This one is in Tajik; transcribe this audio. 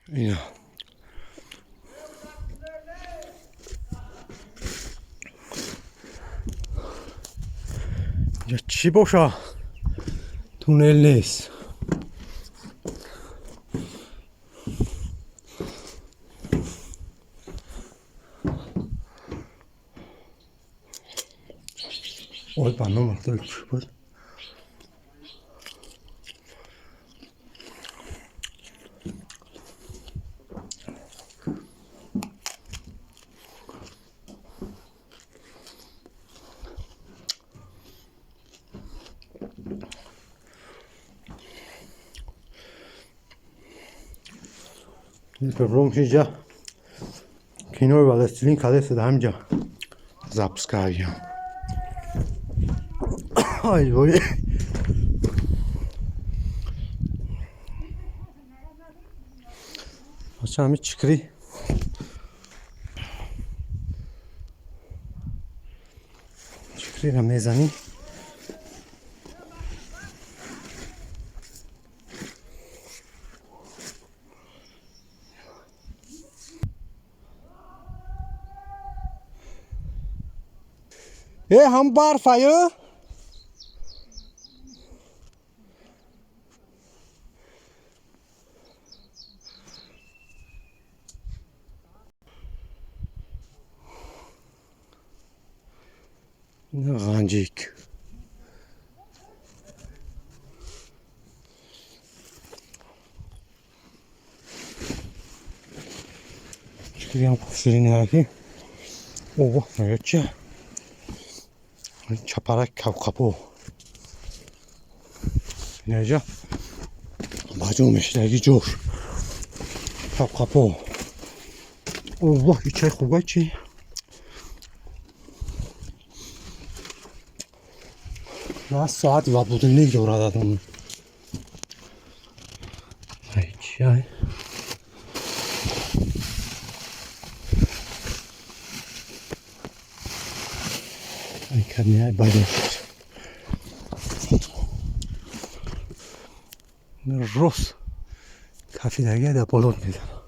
Ина инҷа чӣ боша? Туннел нест. Ой, ба номи Худо, чӣ буд? Инҷа кинои Властелин колец да ҳаминҷа запись кардем. Ай вой! Бача, ҳами чикри чикрира мезанӣ. Э, ҳам барфаю. Ғанҷик. Чикриам ширинияки. О, чи чапарак, кавқапо инаҷа баҷо мешидаги ҷош кавқапо. Оллоҳ, ичай хуба чи? На соат ва будильник дорад. Адон чай. Кадни баҷо рост кафидаги дар болот мезанам.